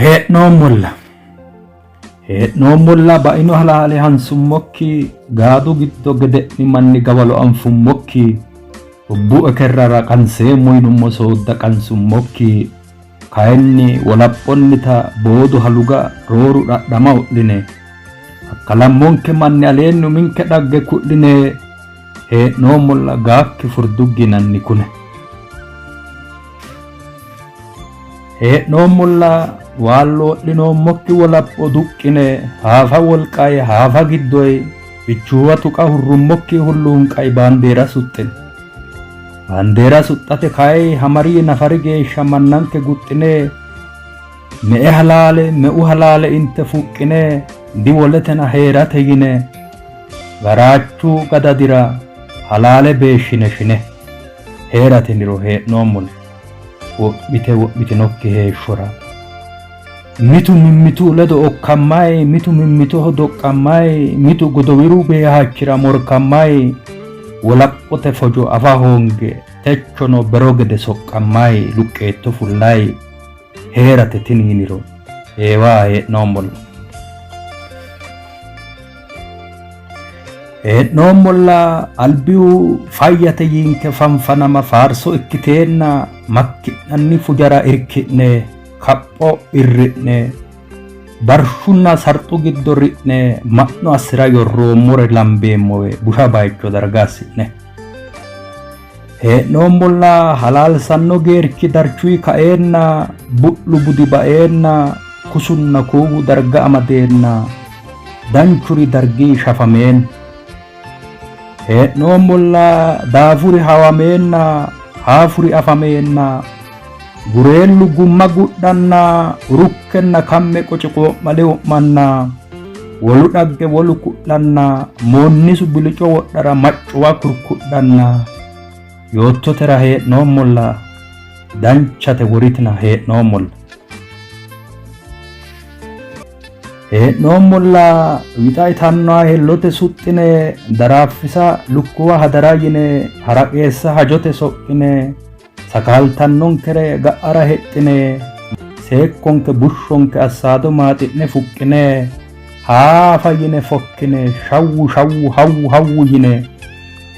Hee'noommolla. Hee'noommolla baino halaale hansummokki, gaadu giddo gede'ni manni gawalo anfummokki, hubbu ekerrara qanseemmo yinummo soodda qansummokki, kayinni wolaphonnita boodu haluga rooru dhadhama u'line, akkalammonke manni aleenni uminke dhagge ku'line hee'noommolla gaakki furduggi yinanni kune. Hee'noommolla waalloo'linoommokki wolapho duqqine haafa wolqay haafa giddoy bichuwa tuqa hurrummokki hulluunqay baandeera suxxine. Baandeera suxxate kay hamari nafari geeshsha mannanke guxxine me''e halaale meu halaale inte fuqqine diwoletena hee'rate yine garaachu gadadira halaale beeshshine shine hee'rate niro hee'noommolla. Wo'mite wo'mitinokki heeshshora mitu mimmitu ledo okkammayi, mitu mimmitoho doqqammayi, mitu godowiru beehaachira morkammayi, wolaphote fojo afa hoonge techono bero gede soqqammayi luqqeetto fullayi hee'rate tini yiniro eewa hee'noommolla. Hee'noommolla albihu fayyate yiinke fanfanama faarso ikkiteenna makki'nanni fujara irki'ne kapho irri'ne barshunna sarxu giddo ri'ne ma'no assi'ra yorroommore lambeemmowe busha bayicho darga assi'ne. Hee'noommolla halaalsanno geerchi darchuyi kaeenna bu'lu budi baeenna kusunna kuuwu darga amadeenna danchuri dargi shafameenna. Hee'noommolla daafuri hawameenna haafuri afameenna gureellu gumma gudhanna rukkenna kamme qociqoo'male wo'manna wolu dhagge wolu ku'lanna moonnisu bilico wodhara maccuwa kurkudhanna yoottotera hee'noommolla danchate woritina hee'noommolla. Hee'noommolla wixa itannoha hellote suxxine daraaffisa lukkuwa hadara yine haraqeessa hajote soqqine sakaaltannonkere ga'ara hexxine seekkonke bushshonke assaado maaxi'ne fuqqine haafa yine fokkine shawwu shawwu hawwu hawwu yine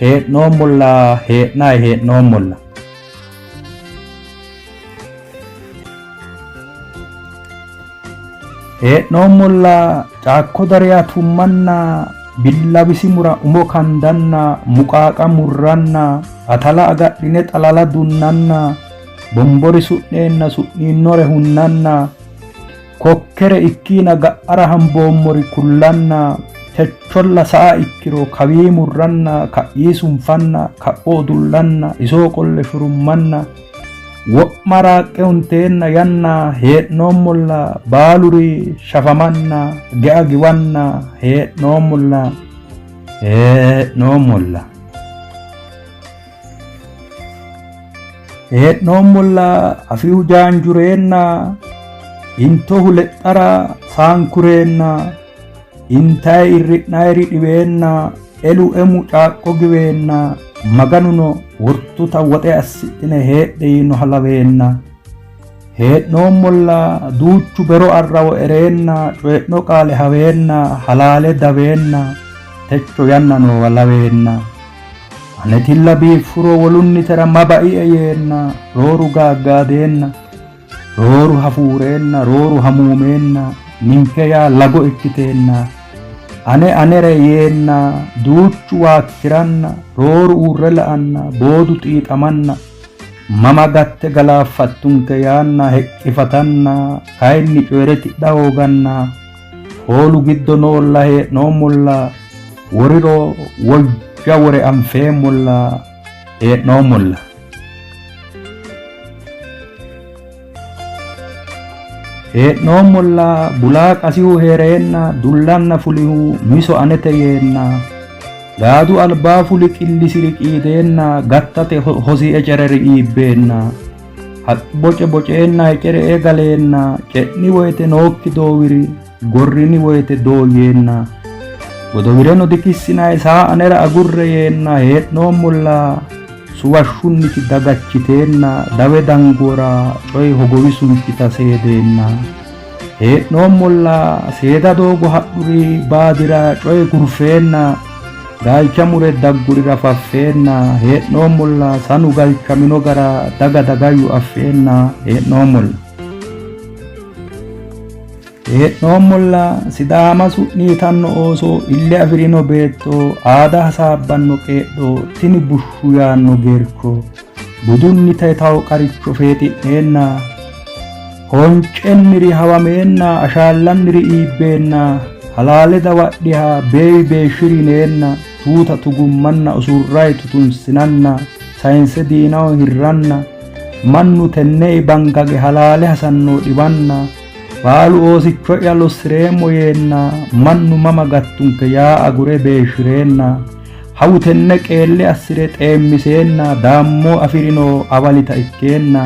hee'noommolla hee'nayi hee'noommolla. Hee'noommolla caakko dariya tummanna billawisi mura umo kandanna muqaaqa murranna atala agadhine xalala dunnanna bombori su'neenna su'niinnore hunnanna kokkere ikkiina ga'ara hamboommori kullanna techolla sa'a ikkiro kawii murranna ka'ii sunfanna kapho udullanna isoo qolle shurummanna wo'ma raaqqe hunteenna yanna hee'noommolla baaluri shafamanna ge'a giwanna hee'noommolla hee'noommolla. Hee'noommolla afihu jaanjureenna intohu lexxara saankureenna intayi irri'nayiri dhiweenna elu emu caaqqo giweenna Maganuno wortuta woxe assidhine heedhe yiinoha laweenna hee'noommolla duuchu bero arrawo ereenna coyi'no qaale haweenna halaale daweenna techo yanna noowa laweenna anetilla biiffuro wolunnitera ma baie yeenna rooru gaaggaadeenna rooru hafuureenna rooru hamuumeenna ninke yaa lago ikkiteenna ane anere yeenna duuchu waakkiranna rooru uurre la'anna boodu xiixamanna mama gatte galaaffattunke yaanna heqqifatanna kayinni coyi're tidha hooganna foolu giddo noolla hee'noommolla woriro woyya wore anfeemmolla hee'noommolla. Hee'noommolla bulaa qasihu hee'reenna dullanna fulihu miso anete yeenna gaadu albaa fuli qillisiri qiideenna gattate hosi ecereri iibbeenna haqqi boce boceenna ecere ee galeenna ce'ni woyte nookki doowiri gorrini woyte dooyyeenna godowireno dikissinayi saa anera agurre yeenna hee'noommolla suwashshunniti dagachiteenna dawe dangora coyi hogowi suncita seedeenna. Hee'noommolla seeda doogo hadhuri baadira coye gurfeenna galcha mure daggurira faffeenna hee'noommolla sanu galchamino gara daga dagayyu affeenna hee'noommolla. Hee'noommolla Sidaama su'niitanno ooso ille afi'rino beetto aada hasaabbanno qeedho tini bushshu yaanno geercho budunnita tawo qaricho feexi'neenna honcenniri hawameenna ashaallanniri iibbeenna halaale dawadhiha beewi beeshshiri yineenna tuuta tugummanna usurray tutunsinanna sayinse diinaho hirranna mannu tenne bangage halaale hasanno dhiwanna baalu oosicho'ya lossireemmo yeenna mannu mama gattunke yaa agure beeshshireenna hawu tenne qeelle assire xeemmiseenna daammo afi'rino awalita ikkeenna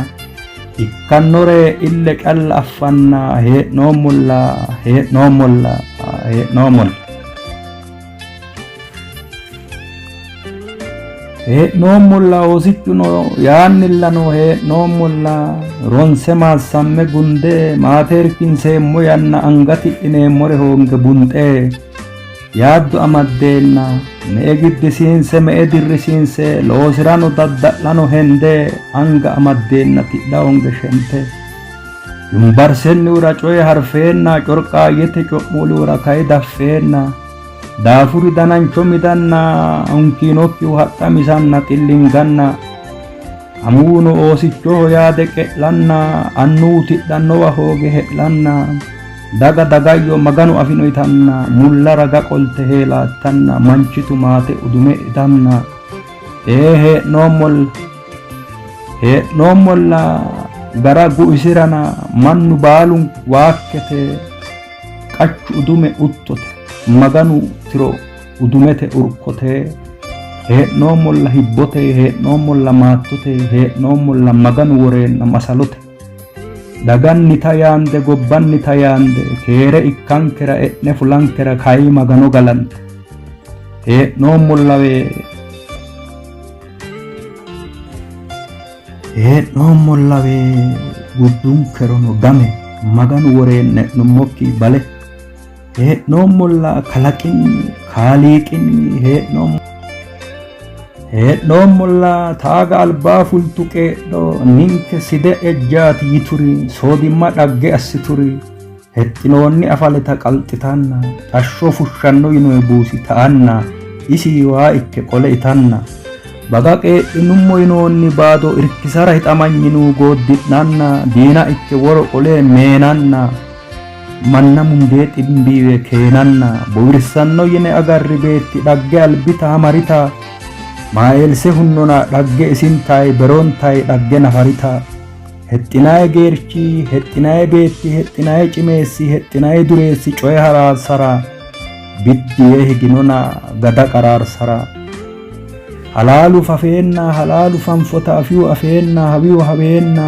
ikkannore ille calla affanna hee'noommolla hee'noommolla hee'noommolla. Hee'noommolla oosichuno yaannilla no hee'noommolla ronse maassamme gunde maate irkinseemmo yanna anga tidhineemmore hoonge bunxe yaaddo amaddeenna me''e giddisiinse me''e dirrisiinse loosirano dadda'lano hende anga amaddeenna tidha hoonge shente yumbarsennihura coye harfeenna corqaayyete co'muulihura kayi daffeenna daafuri danancho midanna hunkiinokkihu haqqa misanna xillinganna amuwuno oosichoho yaade qe'lanna annuwu tidhannowa hooge he'lanna daga dagayyo maganu afino yitanna mulla raga qolte heelaattanna manchitu maate udume itanna ee hee'noommolla hee'noommolla gara guisirana mannu baalunku waakkete qachu udume uttote maganu tiro udumete urkote hee'noommolla hibbote hee'noommolla maattote hee'noommolla maganu woreenna masalote dagannita yaande gobbannita yaande keere ikkankera e'ne fulankera kayi magano galante hee'noommollawe Hee'noommollawe guddunkerono game Maganu woreenna e'nummokki bale hee'noommolla kalaqinni kaaliiqinni hee'noommo hee'noommolla taaga albaa fultu qeedho ninke side ejjaati yituri soodimma dhagge assituri hexxinoonni afaleta qalxitanna xashsho fushshanno yinoe buusi ta'anna isi waa ikke qole itanna baga qeedhinummo yinoonni baado irkisara hixamanyinu gooddi'nanna diina ikke woro qole meenanna manna mundee ximbiiwe keenanna bowirsanno yine agarri beetti dhagge albita hamarita maaeelse hunnona dhagge isintayi berontayi dhagge nafarita Hexxinayi geerchi, hexxinayi beetti, hexxinayi cimeessi, hexxinayi dureessi coye haraarsara biddi yee higinona gada qaraarsara. Halaalu fafeenna, halaalu fanfota afihu afeenna, hawihu haweenna,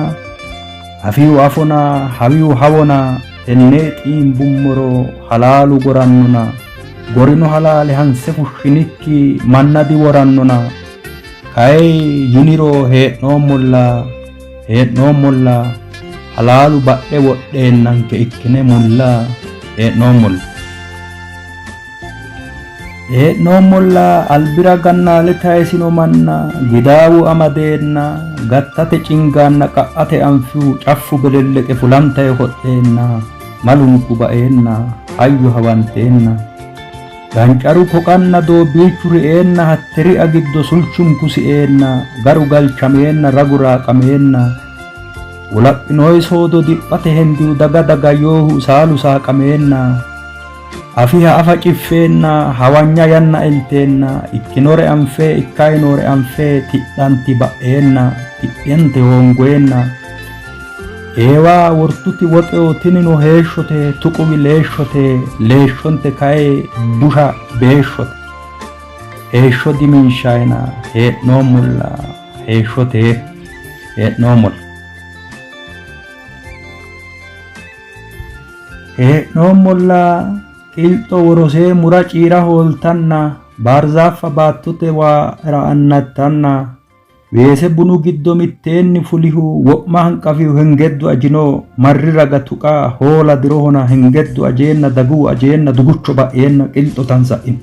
afihu afona, hawihu hawona, tenne xiimbummoro halaalu gorannona, gorino halaale hanse fushshinikki manna diworannona. Kayi yiniro hee'noommolla hee'noommolla halaalu badhe wodheennanke ikkine mulla hee'noommolla. Hee'noommolla albira gannaale tayisino manna gidaawu amadeenna gattate cingaanna qa'ate anfihu caffu belelleqe fulantayi hodheenna malunku baeenna hayyo hawanteenna Gancaru koqanna doobbiichu rieenna hatte ria giddo sulchunku sieenna garu galchameenna ragu raaqameenna wolaphinoyi soodo diphate hendihu daga dagayoohu saalu saaqameenna afiha afa ciffeenna hawanya yanna elteenna ikkinore anfe ikkayi noore anfe tidhanti ba'eenna tidhante hoongoenna Eewa wortuti woxeho tinino heeshshote tuquwi leeshshote leeshshonte kayi busha beeshshote heeshsho diminshayina hee'noommolla heeshshote hee'noommolla. Hee'noommolla qilxo worosee mura ciira hooltanna baarzaaffa baattote waa'ra annattanna. Weese bunu giddo mitteenni fulihu wo'ma hanqafihu hengeddu ajino marri raga tuqa hoola dirohona hengeddu ajeenna daguwu ajeenna dugucho ba'eenna qilxo tansa'ino.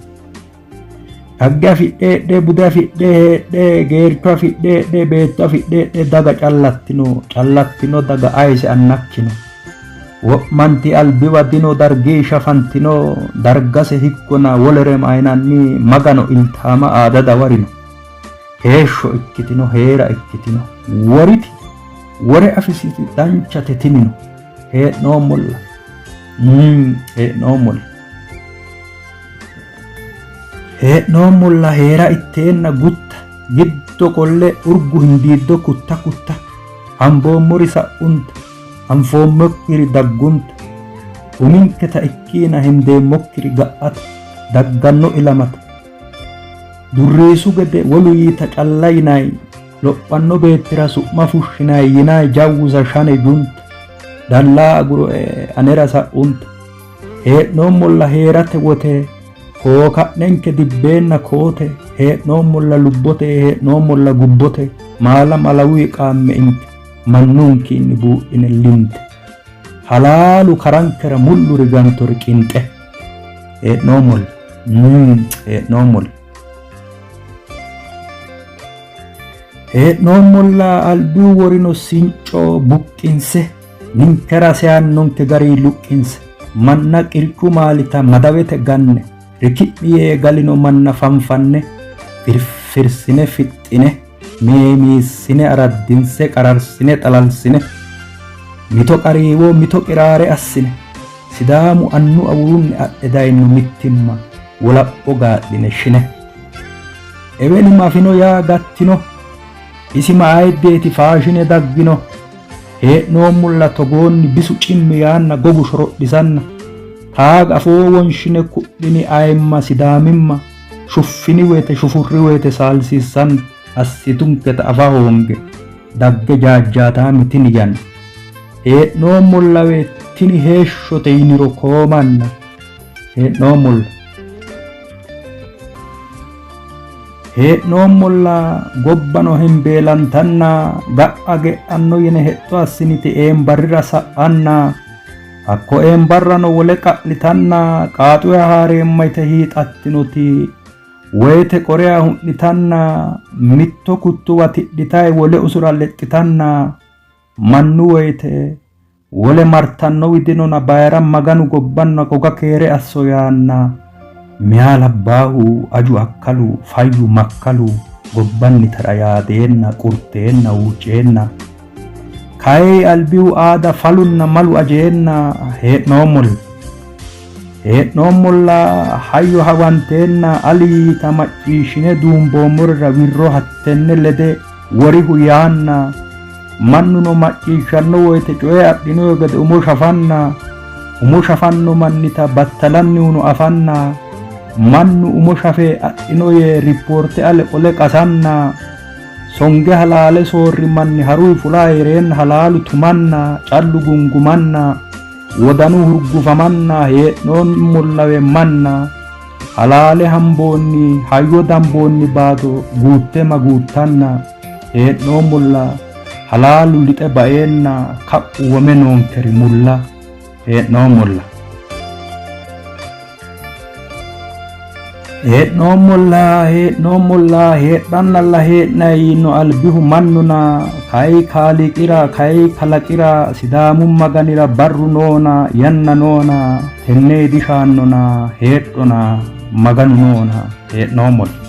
Dhagge afidhe heedhe bude afidhe heedhe geercho afidhe heedhe beetto afidhe heedhe daga callattino callattino daga ayise annakkino. Wo'manti albiwa dino dargi shafantino dargase higgona wolere mayinanni magano iltaama aada dawarino. Heeshsho ikkitino hee'ra ikkitino woriti wore afisiti danchate tinino hee'noommolla hee'noommolla hee'noommolla hee'ra itteenna gutta giddo qolle urgu hindiiddo kutta kutta hamboommori sa'unta anfoommokkiri daggunta uminketa ikkiina hendeemmokkiri ga'ata dagganno ilamata Durriisu gede wolu yiita calla yinay, lophanno beettira su'ma fushshinay yinay jawusa shane junta, dallaa aguroe anera sa'unta. Hee'noommolla hee'rate wote, kooka'nenke dibbeenna koote, hee'noommolla lubbote hee'noommolla gubbote, maala malawuyi qaamme inte, mannunkiinni buudhine linte. Halaalu karankera mulluri gantori qinxe. Hee'noommolla. Hee'noommolla. Hee'noommolla albihu worino sinco buqqinse ninkera seyannonke gari luqqinse manna qircu maalita madawete ganne riki'mi yee galino manna fanfanne firfirsine fixxine meemiissine araddinse qararsine xalalsine mito qariiwo mito qiraare assine Sidaamu annu awurunni adhe dayno mittimma wolapho gaa'line shine. Eweli mafino yaa gattino, isi ma ayiddeeti faashine daggino. Hee'noommolla togoonni bisu cimmi yaanna gogu shorodhisanna taaga afoo wonshine ku'lini ayimma Sidaamimma shuffini woyte shufurri woyte saalsiissanna assitunketa afa hoonge dagge jaajjaataami tini yanna. Hee'noommollawe tini heeshshote yiniro koomanna hee'noommolla. Hee'noommolla gobbano hembeelantanna ga'a ge'anno yine hexxo assiniti eembarrira sa'anna hakko eembarrano wole qa'litanna qaaxuya haareemma yite hiixattinoti woyte qorea hu'nitanna mitto kuttuwa tidhitayi wole usura lexxitanna Mannu woyite wole martannowi dinona bayira Maganu gobbanna goga keere asso yaanna meyaa labbaahu aju akkalu fayyu makkalu gobbannitara yaadeenna qurteenna huucceenna kayi albihu aada falunna malu ajeenna hee'noommolla. Hee'noommolla hayyo hawanteenna ali yiita macciishshine duumboommorira wirro hattenne lede worihu yaanna mannuno macciishshanno woyte coye adhinoyo gede umo shafanna umo shafanno mannita battalannihuno afanna mannu umo shafe adhino yee rippoorte ale qole qasanna songe halaale soorri manni haruyi fula hee'reenna halaalu tumanna callu gungumanna wodanu hurgufamanna hee'noommollawe manna Halaale hamboonni, hayyo damboonni baado guutte maguuttanna hee'noommolla, halaalu lixe baeenna kaphu wome noonkeri mulla hee'noommolla. Hee'noommolla, hee'noommolla, heedhannalla hee'nayi yiino albihu mannuna, kayi kaaliiqira, kayi kalaqira, Sidaamu Maganira barru noona, yanna noona, Tenne dishaannona heedhona Maganu noona hee'noommolla.